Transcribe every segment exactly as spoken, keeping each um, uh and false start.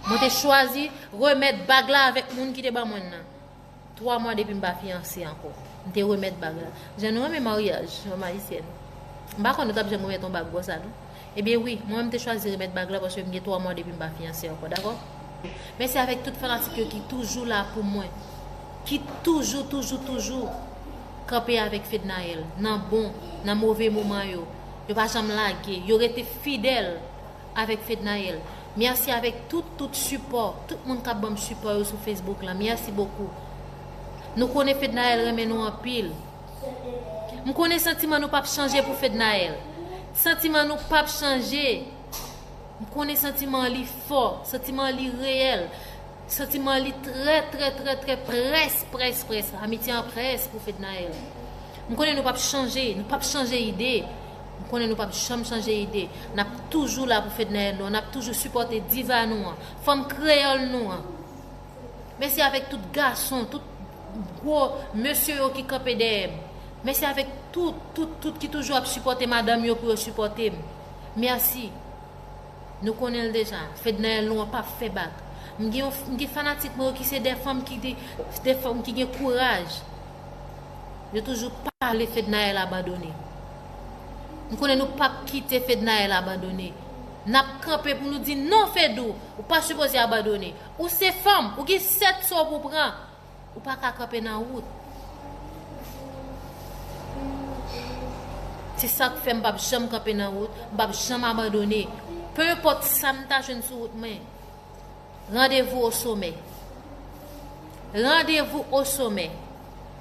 Mwen te chwazi remèt bag la avèk moun ki te ban mwen l nan. Twa mwa depi m pa fiyanse ankò. M te remèt bag la. Jan nou renmen maryaj, fanm ayisyèn. M pa kwè nou t ap janm remèt yon bag konsa, non. Ebyen wi, mwen menm te chwazi remèt bag la paske m gen twa mwa depi m pa fiyanse ankò, dakò? Mèsi avèk tout fanatik yo ki toujou la pou mwen. Ki toujou, toujou, toujou kanpe avèk Fednaelle. Nan bon, nan move moman yo. Yo pa janm lage. Yo rete fidèl avèk Fednaelle. Mèsi avèk tout, tout sipò. Tout moun k ap ban m sipò yo sou Facebook la. Mèsi bokou. Nou konnen Fednaelle renmen nou anpil. M konnen santiman nou p ap chanje pou Fednaelle. Santiman nou p ap chanje. M konnen santiman li fò, santiman li reyèl, santiman li trè, trè, trè, trè près, près, près. Amitye an près pou Fednaelle. M konnen nou p ap chanje, nou p ap chanje ide. M konnen nou p ap janm chanje ide. N ap toujou la pou Fednaelle nou an, n ap toujou sipòte diva nou an, fanm kreyòl nou an. Mèsi avèk tout gason, tout gwo mesye yo ki kanpe dèyè m. Mèsi avèk tout, tout, tout ki toujou ap sipòte madanm yo pou yo sipòte m. Mèsi. Nou konnen l deja. Fednaelle nou an p ap fè bak. M gen yon, m gen fanatik mwen yo ki se de fanm ki de, de fanm ki gen kouraj. Yo toujou pale Fednaelle abandone. M konnen nou p ap kite Fednaelle abandone. N ap kanpe pou nou di non Fedou, ou pa sipoze abandone. Ou se fanm, ou gen sèt so pou pran. Ou pa ka kanpe nan wout. Se sa k fè m p ap janm kanpe nan wout, m p ap janm abandone. Pe enpòt sa m ta jwenn sou wout mwen. Randevou o somè. Randevou o somè.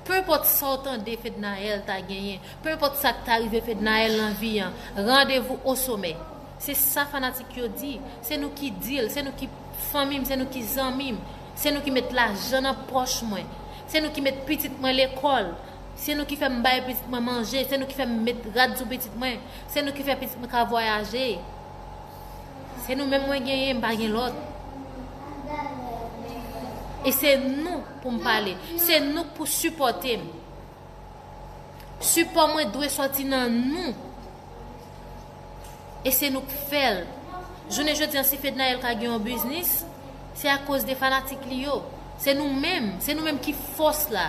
Pe enpòt sa w tande Fednaelle ta genyen, pe enpòt sa k ta rive Fednaelle nan vi an, randevou o somè. Se sa fanatik yo di. Se nou ki di l, se nou ki fanmi m, se nou ki zanmi m, se nou ki met lajan nan pòch mwen, se nou ki met pitit mwen lekòl, se nou ki fè m bay pitit mwen manje, se nou ki fè m met rad sou pitit mwen, se nou ki fè pitit mwen ka vwayaje. Se nou menm mwen genyen, m pa gen lòt. E se nou pou m pale. Se nou k pou sipòte m. Sipò mwen dwe sòti nan nou. E se nou k fè l. Jounen jodi an, si Fednaelle ka gen yon biznis, se akoz de fanatik li yo. Se nou menm, se nou menm ki fòs la.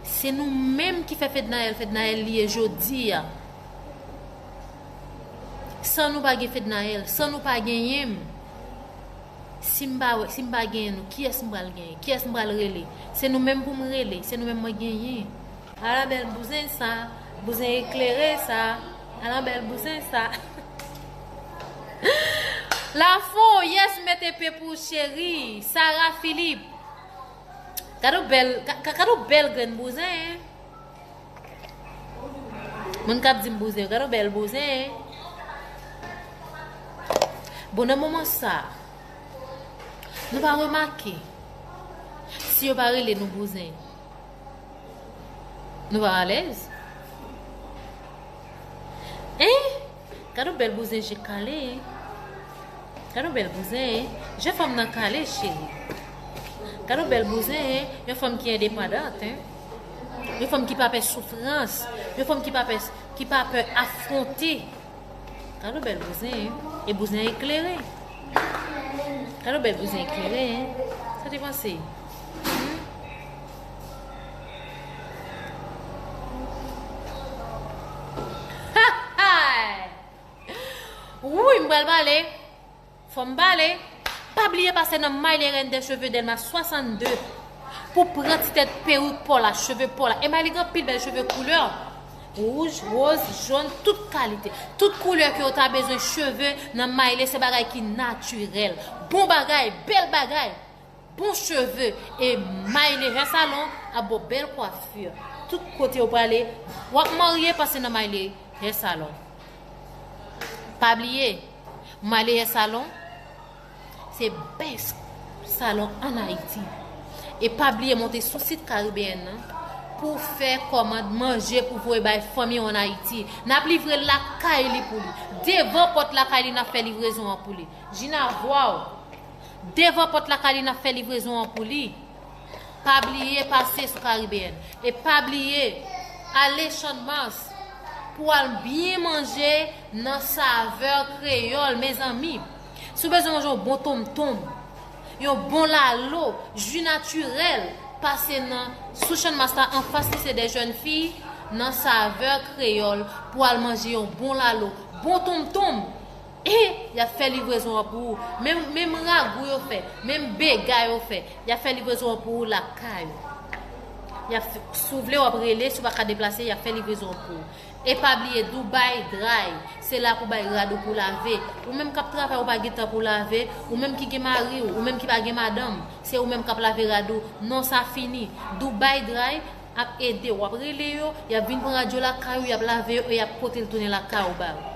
Se nou menm ki fè Fednaelle, Fednaelle li ye jodi a. San nou pa gen Fednaelle, san nou pa genyen m. Si m pa, si m pa genyen nou, kiyès m pral genyen? Kiyès m pral rele? Se nou menm pou m rele, se nou menm mwen genyen. Ala bèl bouzen sa, bouzen eklere sa, ala bèl bouzen sa. Lafon, yes, mete pe pou cheri, Sarah Philippe. Gade w bèl, ga-, ga-, gade w bèl grenn bouzen, hein? Moun k ap di m bouzen, gade w bèl bouzen, hein? Bon, nan moman sa, nou pa remake si yo pa rele nou bouzen. Nou pa alèz? Hein? Gade w bèl bouzen je kale, hein? Gade w bèl bouzen, hein? Je fanm nan kale, cheri. Gade w bèl bouzen, hein? Yon fanm ki endepandant, hein? Yon fanm ki pa pè soufrans. Yon fanm ki pa pè, ki pa pè afwonte. Gade w bèl bouzen, hein? E bouzen eklere. Gade w bèl bouzen eklere, hein? Sa te panse? Hmm? Wouy, m pral pale. Fò m pale. Pa bliye pase nan Maile Reine des Cheveux Delma swasannde pou pran ti tèt perik pa w la, cheve pa w la. E Maile gen anpil bèl cheve koulè. Wouj, woz, jòn, tout kalite. Tout koulè ke w ta bezwen cheve nan Maile, se bagay ki natirèl. Bon bagay, bèl bagay. Bon cheve e Maile Hair Salon ap ba w bèl kwafi. Tout kote w prale, w ap marye, pase nan Maile Hair Salon. Pa bliye, Maile Hair Salon se best salon ann Ayiti. E pa bliye monte sou sit Caribbean nan pou w fè kòmand manje pou voye bay fanmi w ann Ayiti. N ap livre lakay li pou li. Devan pòt lakay li, n ap fè livrezon an pou li. Jina vwa w. Devan pòt lakay li n ap fè livrezon an pou li. Pa bliye pase sou Caribbean. E pa bliye ale Channmas pou al byen manje nan savè kreyòl, mezanmi. Si w bezwen manje yon bon tonmtonm, yon bon lalo, ji natirèl, pase nan sou Channmas la anfas Lycée des Jeunes Filles, nan Savè Kreyòl, pou al manje yon bon lalo, bon tonmtonm. E y ap fè livrezon an pou ou. Menm, menm ragou yo fè, menm bega yo fè, y ap fè livrezon an pou ou lakay ou. Y ap fè, si w vle, w ap rele, si w pa ka deplase, y ap fè livrezon an pou ou. E pa bliye, Dubai Dry, se la pou bay rad ou pou lave. Ou menm k ap travay, ou pa gen tan pou lave, ou menm ki gen mari w, ou menm ki pa gen madanm, se ou menm k ap lave rad ou. Non, sa fini. Dubai Dry ap ede w, w ap rele yo, y ap vin pran rad yo lakay ou, y ap lave yo e y ap pote l tounen lakay ou ba ou.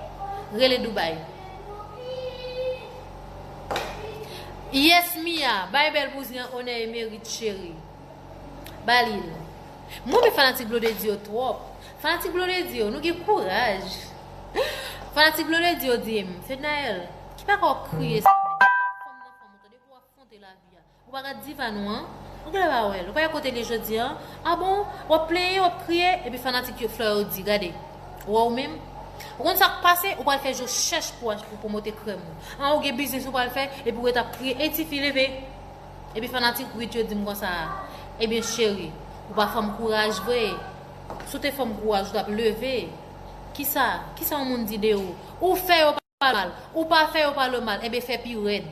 Rele Dubai. Yes, Mia, bay bèl bouzen an onè e merit, cheri. Ba li l. Mwen renmen fanatik Blondedy yo twòp. Fanatik Blondedy yo, nou gen kouraj. Fanatik Blondedy yo di m, Fednaelle, ki bagay w ap kriye sa? Fanm nan fanm ou tande pou w afwonte lavi a. Ou pa gad diva nou an? Ou genlè pa wè l. Ou pa wè kote l ye jodi an? A bon? W ap plenyen, w ap kriye, epi fanatik yo flè yo di, gade. Ou wè ou menm? Ou konn sa k pase? Ou pral fè je chèch pou ach-, pou pwomote krèm ou. An, ou gen biznis ou pral fè, epi w ret ap kriye, ey tifi, leve. Epi fanatik Rit yo di m konsa, ebyen cheri, ou pa fanm kouraj vre. Si w te fanm kouraj, ou t ap leve. Kisa? Kisa yon moun di de ou? Ou fè yo pale mal. Ou pa fè yo pale mal, ebyen fè pi rèd.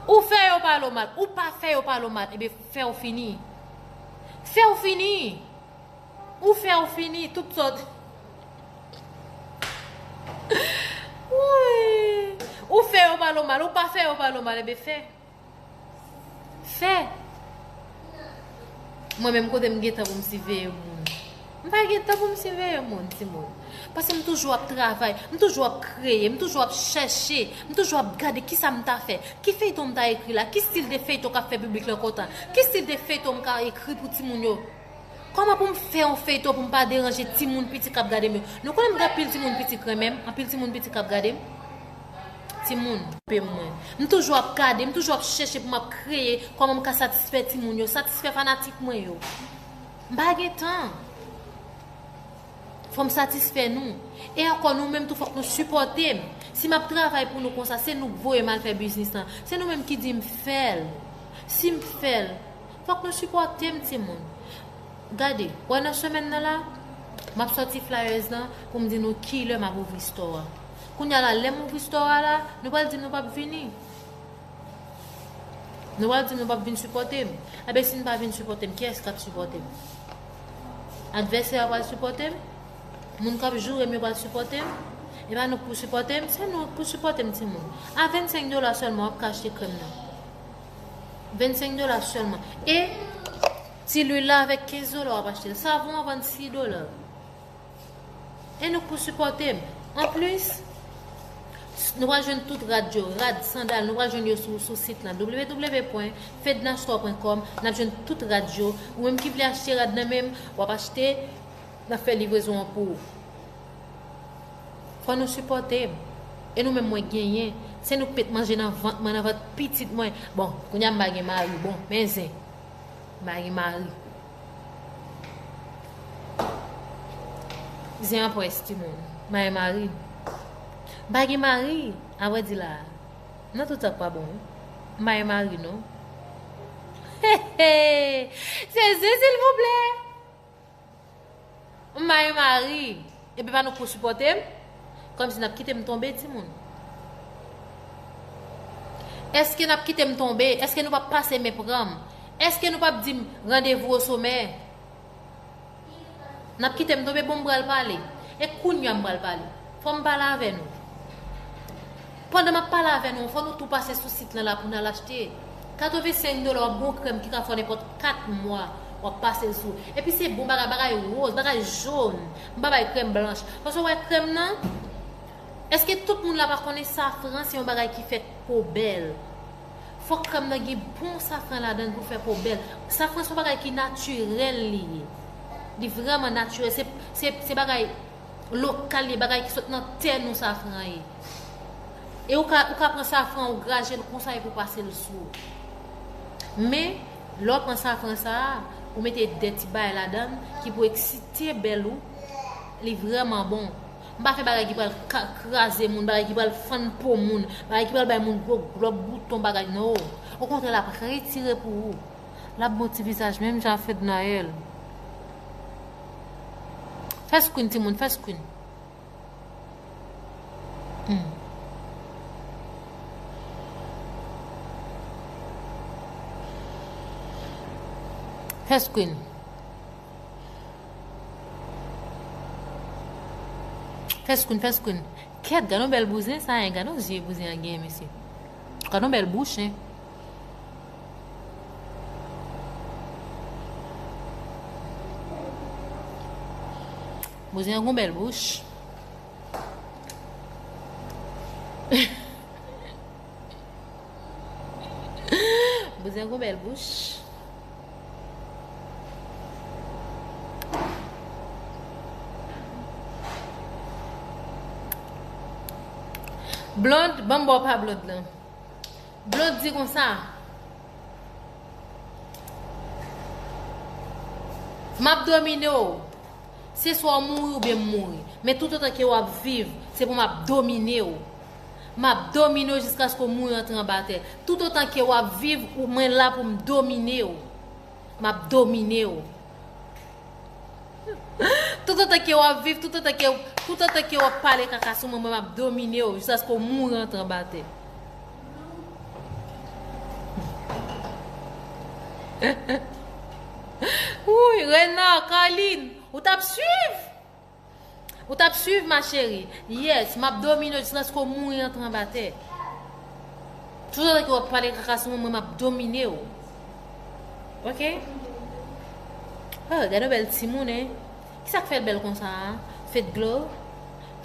Ou fè yo pale w mal, ou pa fè yo pale w mal, ebyen fè w fini. Fè w fini. Ou fè w fini, tout sòt. Woy. Ou fè yo pale w mal, ou pa fè yo pale w mal, ebyen fè. Fè. Mwen menm kote m gen tan pou m siveye moun. M pa gen tan pou m siveye moun, timoun. Paske m toujou ap travay, m toujou ap kreye, m toujou ap chèche, m toujou ap gade kisa m ta fè, ki feyton m ta ekri la, ki stil de feyton k ap fè piblik lan kontan, ki stil de feyton m ka ekri pou timoun yo. Kòman pou m fè yon feyton pou m pa deranje timoun piti k ap gade m yo? Nou konnen m gen anpil timoun piti k renmen m, anpil timoun piti k ap gade m. Timoun, pe mwen. M toujou ap gade, m toujou ap chèche pou m ap kreye kòman m ka satisfè timoun yo, satisfè fanatik mwen yo. M pa gen tan. Fò m satisfè nou. E ankò, nou menm tou, fòk nou sipòte m. Si m ap travay pou nou konsa, se nou k voye m al fè biznis lan. Se nou menm ki di m fè l. Si m fè l, fòk nou sipòte m, timoun. Gade, wè nan semèn nan la, m ap sòti flyers lan pou m di nou kilè m ap ouvri store a. Kounye a la, lè m ouvri store a la, nou pral di m nou p ap vini. Nou pral di m nou p ap vin sipòte m. Enben, si n pa vin sipòte m, kiyès k ap sipòte m? Advèsè a pral sipòte m? Moun k ap joure m yo pral sipòte m? E pa nou k pou sipòte m, se nou k pou sipòte m, timoun. A vennsenk dola sèlman, w ap ka achte krèm nan. Vennsenk dola sèlman. E ti lwil la avèk kenz dola w ap achte l. Savon an vann sis dola. E nou k pou sipòte m. Anplis, nou pral jwenn tout rad yo, rad, sandal, nou pral jwenn yo sou, sou sit lan, w w w pwen fednastore pwen kòm. N ap jwenn tout rad yo. Ou menm ki vle achte rad nan men m, w ap achte, n ap fè livrezon an pou ou. Fò nou sipòte m. E nou menm mwen genyen. Se nou k met manje nan vant mwen, nan vant pitit mwen. Bon, kounye a m pa gen mari. Bon, men zen. M pa gen mari. Zen an près, timoun. M pa gen mari. M pa gen mari. Avrèdi la, nan tout sa k pa bon, wi. M pa gen mari, non. He, he! Sezi, silvouplè! M pa gen mari. Epi pa nou k pou sipòte m? Kòmsi n ap kite m tonbe, timoun. Èske n ap kite m tonbe? Èske nou p ap pase men pran m? Èske nou p ap di m randevou o somè? N ap kite m tonbe, bon, m pral pale. E kounye a m pral pale. Fò m pale avè nou. Pandan m ap pale avè nou, fò nou tou pase sou sit lan la pou n al achte. Katrevensenk dola, w ap gen yon krèm ki ka fè w nenpòt kat mwa, w ap pase l sou. Epi se bon bagay, bagay wòz, bagay jòn. M pa bay krèm blanch. Paske w wè krèm nan, èske tout moun la pa konnen safran se yon bagay ki fèt po bèl? Fòk krèm nan gen bon safran ladan l pou fè po bèl. Safran se yon bagay ki natirèl li ye. Li vrèman natirèl. Se, se, se bagay lokal ye, bagay ki sot nan tè nou safran ye. E ou ka, ou ka pran safran, ou graje l konsa epi ou pase l sou ou. Men, lè w pran safran sa a, ou mete de ti bagay ladan l ki pou eksite bèl ou, li vrèman bon. M pa fè bagay ki pral ka-, kraze moun, bagay ki pral fann po moun, bagay ki pral bay moun gwo glòb, bouton, bagay, no. Okontrè, l ap retire pou ou. L ap bon ti vizaj menm jan ak Fednaelle. Fè screen, timoun, fè screen. Hmm. Fè screen. Fè screen, fè screen. Kèt, gad yon bèl bouzen sa, en. Gad yon zye bouzen an gen, mesye. Gad yon bèl bouch, en. Bouzen an gon bèl bouch. Bouzen an gon bèl bouch. Blond, ban m ba w pa Blond lan. Blond di konsa, m ap domine w. Se swa w mouri oubyen m mouri. Men toutotan ke w ap viv, se pou m ap domine w. M ap domine w jiskaske w mouri antre anba tè. Toutotan ke w ap viv, ou, mwen la pou m domine w. M ap domine w. Toutotan ke w ap viv, toutotan ke, toutotan ke w ap pale kaka sou mwen, mwen m ap domine w jiskaske w mouri antre anba tè. Wouy, Renan, Carline, ou t ap swiv? Ou t ap swiv, ma chérie? Yes, m ap domine w jiskaske w mouri antre anba tè. Toutotan ke w ap pale kaka sou mwen, mwen m ap domine w. Oke? Oh, gade yon bèl timoun, en. Kisa k fè l bèl konsa a? Fedglow?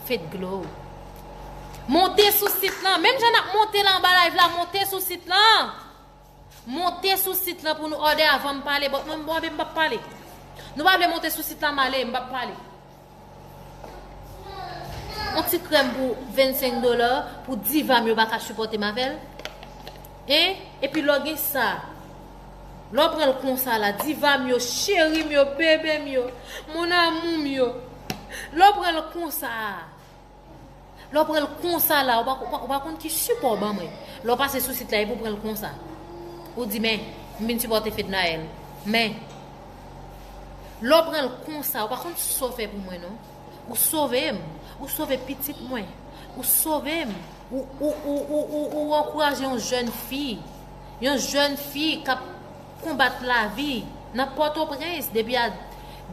Fedglow. Monte sou sit lan. Menm jan n ap monte la anba live la, monte sou sit lan. Monte sou sit lan pou nou òdè avan m pale. Bon, mwen, bon, m p ap pale. Nou pa vle monte sou sit la, m ale, m p ap pale. Yon ti krèm pou vennsenk dola pou diva m yo pa ka sipòte m avè l. En? Epi lè w gen sa, lè w pran l konsa la, diva m yo, cheri m yo, bebe m yo, mon amour m yo, lè w pran l konsa a, lè w pran l konsa la, ou pa, ou pa, ou pa konn ki sipò w ban mwen. Lè w pase sou sit la, epi w pran l konsa. Ou di, men, m vin sipòte Fednaelle. Men, lè w pran l konsa, ou pa konn sa w fè pou mwen, non. Ou sove m. Ou sove pitit mwen. Ou sove m. Ou, ou, ou, ou, ou, ou ankouraje yon jèn fi. Yon jèn fi k ap konbat lavi nan Pòtoprens depi a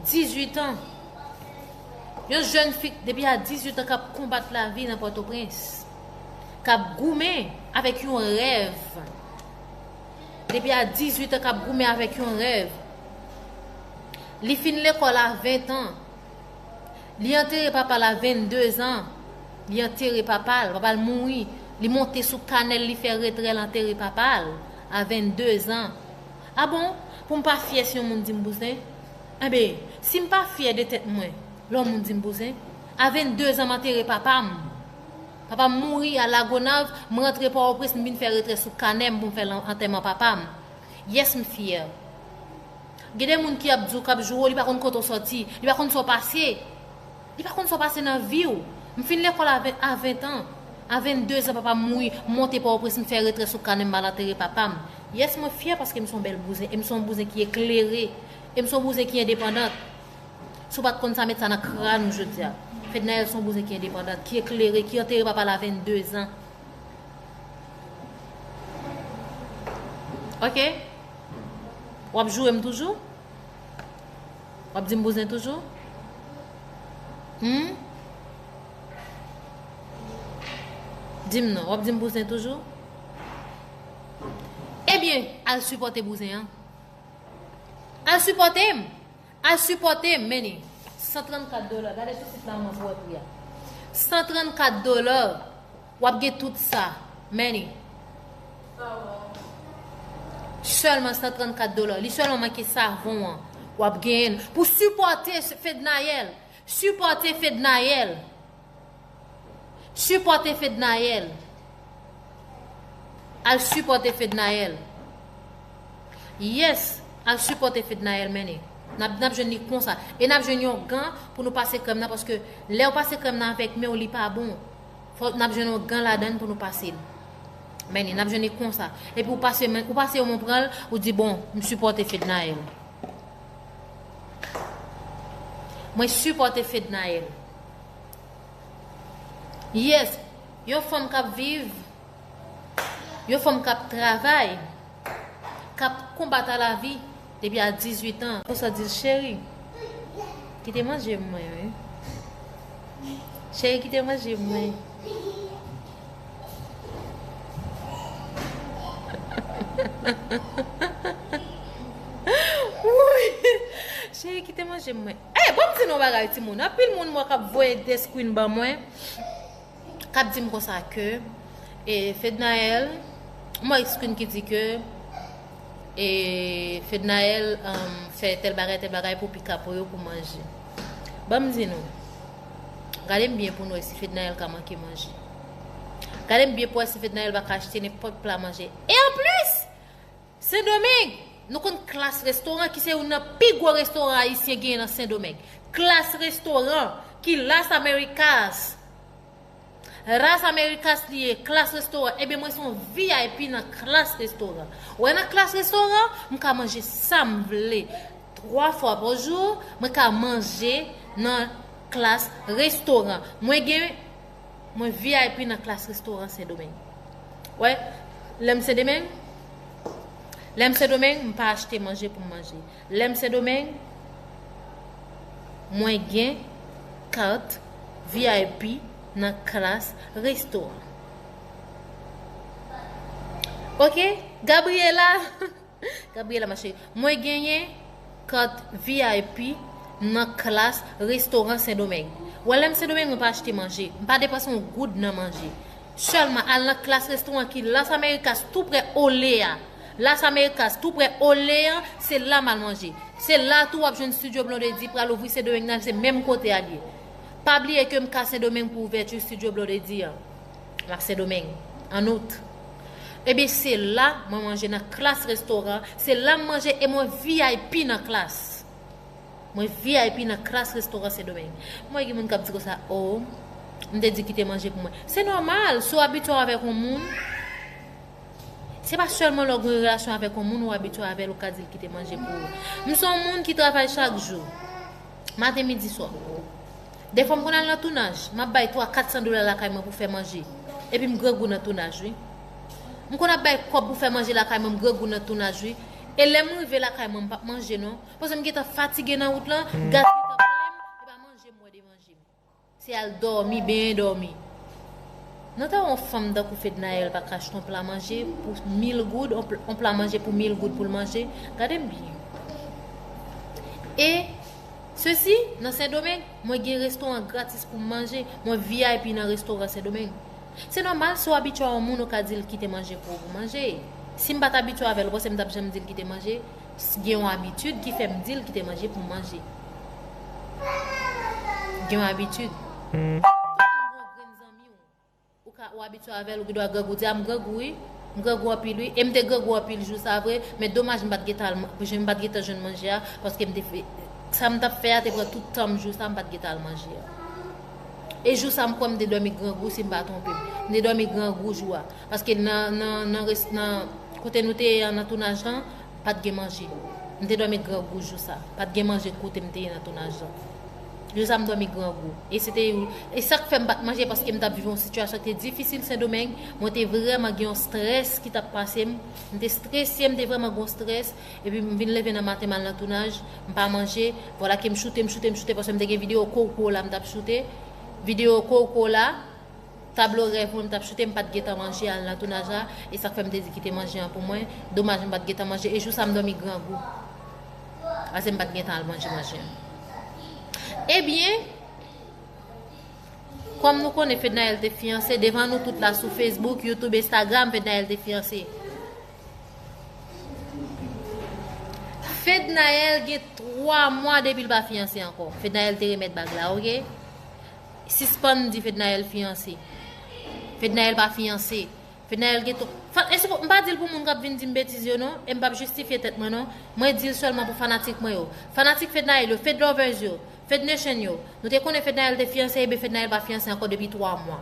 dizuit an. Yon jèn fi depi a dizuit an k ap konbat lavi nan Pòtoprens. K ap goumen avèk yon rèv. Depi a dizuit an k ap goumen avèk yon rèv. Li fin lekòl a ven an. Li antere papa l a vennde zan. Li antere papa l. Papa l mouri. Li monte sou kanè l, li fè retrè, l antere papa l a vennde zan. A bon? Pou m pa fyè si yon moun di m bouzen? Enben, si m pa fyè de tèt mwen, lè yon moun di m bouzen, a vennde zan m antere papa m. Papa m mouri a Lagonav, m rantre Pòtoprens, m vin fè retrè sou kanè m pou m fè lan-, antèman papa m. Yes, m fyè. Gen de moun ki ap di w, k ap joure w, li pa konn kote w sòti, li pa konn sa w pase. Li pa konn sa w pase nan vi w. M fin lekòl a ven, a ven an. A vennde zan, papa m mouri, m monte Pòtoprens, m fè retrè sou kanè m, m al antere papa m. Yes, mwen fyè paske m se yon bèl bouzen, e m se yon bouzen ki eklere, e m se yon bouzen ki endepandant. Si w pa t konn sa, met sa nan kràn ou jodi a. Fednaelle se yon bouzen ki endepandant, ki eklere, ki antere papa l a vennde zan. Oke? W ap joure m toujou? W ap di m bouzen toujou? Hmm? Di m non, w ap di m bouzen toujou? Ebyen, al sipòte bouzen an. Al sipòte m. Al sipòte m, men ni. San trannkat dola. Gade sou sit la, mwen pou wè pri a. San trannkat dola. W ap gen tout sa. Men ni. Sèlman san trannkat dola. Li sèlman manke savon an. W ap genyen l. Pou sipòte Fednaelle. Sipòte Fednaelle. Sipòte Fednaelle. Al sipòte Fednaelle. Yes, al sipòte Fednaelle, men ni. N ap, n ap jwenn li konsa. E n ap jwenn yon gan pou nou pase krèm nan, paske lè w pase krèm nan avèk men w, li pa bon. Fò n ap jwenn yon gan ladan l pou nou pase l. Men li, n ap jwenn li konsa. Epi w pase men, ou pase yon men w pran l, ou di, "Bon, m sipòte Fednaelle. Mwen sipòte Fednaelle." Yes, yon fanm k ap viv, yon fanm k ap travay, k ap konbat a lavi depi a dizuit an. Konsa di l, "Cheri, kite manje mwen, wi. Cheri, kite manje mwen." Woy! Cheri, kite manje mwen. Eh, ban m di nou yon bagay, timoun. Anpil moun mwen k ap voye de screen ban mwen, k ap di m konsa ke, e, Fednaelle, m wè screen ki di ke, e, Fednaelle, um, fè tèl bagay, tèl bagay pou pika pou yo, pou manje. Ban m di nou, gade m byen pou nou wè si Fednaelle ka manke manje. Gade m byen pou wè si Fednaelle pa ka achte nenpòt pla manje. E anplis, Sendomeng, nou konn Klas Restoran ki se youn nan pi gwo restoran ayisyen genyen nan Sendomeng. Klas Restoran ki Las Americas. Las Americas li ye, Klas Restoran. Ebyen, mwen se yon V I P nan Klas Restoran. Ou wè nan Klas Restoran, m ka manje sa m vle. Twa fwa pa jou, mwen ka manje nan Klas Restoran. Mwen gen, mwen V I P nan Klas Restoran Sendomeng. Wè, lè m Sendomeng, lè m Sendomeng, m pa achte manje pou m manje. Lè m Sendomeng, mwen gen kat V I P nan Klas Restoran. Oke, Gabriela, Gabriela, ma chérie, mwen genyen kat V I P nan Klas Restoran Sendomeng. Wè, lè m Sendomeng, mwen pa achte manje. M pa depanse yon goud nan manje. Sèlman al nan Klas Restoran ki Las Americas, tou prè Olé a. Las Americas, tou prè Olé a, se la m al manje. Se la tou w ap jwenn Studio Blondedy pral ouvri Sendomeng nan, se menm kote a l ye. Pa bliye ke m ka Sendomeng pou ouvèti Studio Blondedy an. M ap Sendomeng, an out. Ebyen, se la mwen manje nan Klas Restoran, se la m manje e mwen V I P nan Klas. Mwen V I P nan Klas Restoran Sendomeng. Mwen gen moun k ap di konsa, "Oh, m te di kite manje pou mwen." Se nòmal, si w abitye w avèk yon moun, se pa sèlman lè w gen yon relasyon avèk yon moun ou abitye w avè l ou ka di l kite manje pou ou. M se yon moun ki travay chak jou, maten, midi, swa. Defwa m konn al nan tounaj, m ap bay twa, kat san dola lakay mwen pou fè manje. Epi m grangou nan tounaj, wi. M konn ap bay kòb pou fè manje lakay mwen, m grangou nan tounaj, wi. E lè m rive lakay mwen, m p ap manje non. Paske m gentan fatige nan wout lan, gaz gentan plen m, e pa manje m wè devan je m. Se al dòmi, benyen dòmi. Nou ta wè yon fanm tankou Fednaelle pa ka achte yon pla manje pou mil goud, yon pl-, yon pla manje pou mil goud pou l manje. Gade m byen. E, sesi, nan Sendomeng, mwen gen restoran gratis pou m manje, mwen V I P nan restoran Sendomeng. Se nòmal, si w abitye a yon moun, ou ka di l kite manje pou ou pou manje. Si m pa t abitye avè l, ou panse m t ap janm di l kite manje? S-, gen yon abitid ki fè m di l kite manje pou m manje. Gen yon abitid. Tout moun gen yon grenn zanmi w. Ou ka, ou abitye avè l, ou gendwa grangou, di, "A, m grangou, wi. M grangou anpil, wi." E m te grangou anpil jou sa vre, men domaj m pa t gentan al man-, m pa t gentan jwenn manje a, paske m te fè, sa m t ap fè a te pran tout tan m jou sa, m pa t gentan al manje a. E jou sa, m kwè m te dòmi grangou, si m pa twonpe m. M te dòmi grangou jou a. Paske nan, nan, nan res-, nan kote nou te ye an, nan tounaj lan, pa t gen manje. M te dòmi grangou jou sa. Pa t gen manje kote m te ye nan tounaj lan. Jou sa, m dòmi grangou. E se te, e sa k fè m pa t manje, paske m t ap viv yon sitiyasyon ki te difisil Sendomeng. Mwen te vrèman gen yon strès ki t ap pase m. M te strese, m te vrèman gen yon strès. Epi m vin leve nan maten, m al nan tounaj, m pa manje. Vwala ke m choute, m choute, m choute, paske m te gen videyo Coco la, m t ap choute. Videyo Coco la, tablo rèv mwen, m t ap choute, m pa t gentan manje, al nan tounaj la. E sa k fè m te di kite manje an pou mwen. Domaj, m pa t gentan manje. E jou sa, m dòmi grangou. Paske m pa t gentan al manje manje an. Ebyen, kòm nou konnen Fednaelle te fiyanse, devan nou tout la sou Facebook, YouTube, Instagram, Fednaelle te fiyanse. Fednaelle gen twa mwa depi l pa fiyanse ankò. Fednaelle te remèt bag la, oke? Sispann di Fednaelle fiyanse. Fednaelle pa fiyanse. Fednaelle gen twa, fa-, M pa di l pou moun k ap vin di m betiz yo non, e m p ap jistifye tèt mwen non. Mwen di l sèlman pou fanatik mwen yo. Fanatik Fednaelle yo, Fed lovers yo, Fed Nation yo. Nou te konnen Fednaelle te fiyanse, ebyen Fednaelle pa fiyanse ankò depi twa mwa.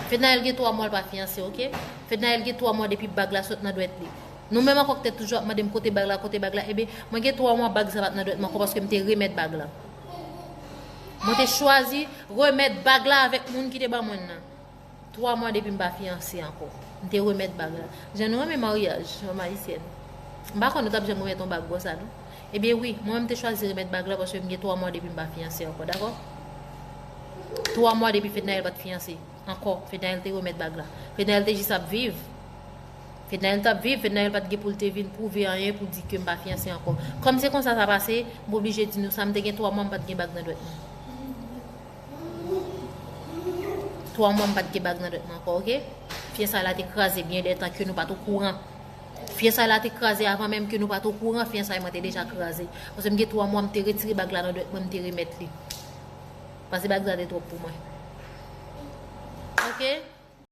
Fednaelle gen twa mwa l pa fiyanse, oke? Fednaelle gen twa mwa depi bag la sot nan dwèt li. Nou menm ankò k te toujou ap mande m kote bag la, kote bag la, ebyen mwen gen twa mwa bag sa pa t nan dwèt mwen ankò paske m te remèt bag la. Mwen te chwazi remèt bag la avèk moun ki te ban mwen l nan. Twa mwa depi m pa fiyanse ankò. M te remèt bag la. Jan nou renmen maryaj, fanm ayisyèn. M pa konn nou t ap janm remèt yon bag konsa non. Ebyen wi, mwen menm m te chwazi remèt bag la paske m gen twa mwa depi m pa fiyanse ankò, dakò? Twa mwa depi Fednaelle pa t fiyanse ankò. Fednaelle te remèt bag la. Fednaelle te jis ap viv. Fednaelle t ap viv, Fednaelle pa t gen pou l te vin pwouve anyen pou di ke m pa fiyanse ankò. Kòm se konsa sa pase, m oblije di nou sa, m te gen twa mwa m pa t gen bag nan dwèt mwen. Twa mwa m pa t gen bag nan dwèt mwen ankò, oke? Fiyansay la te kraze byen lè tan ke nou pa t okouran. Fiyansay la te kraze avan menm ke nou pa t okouran, fiyansay mwen te deja kraze. Paske m gen twa mwa m te retire bag la nan dwèt mwen, m te remèt li. Paske bag la te twòp pou mwen. Oke?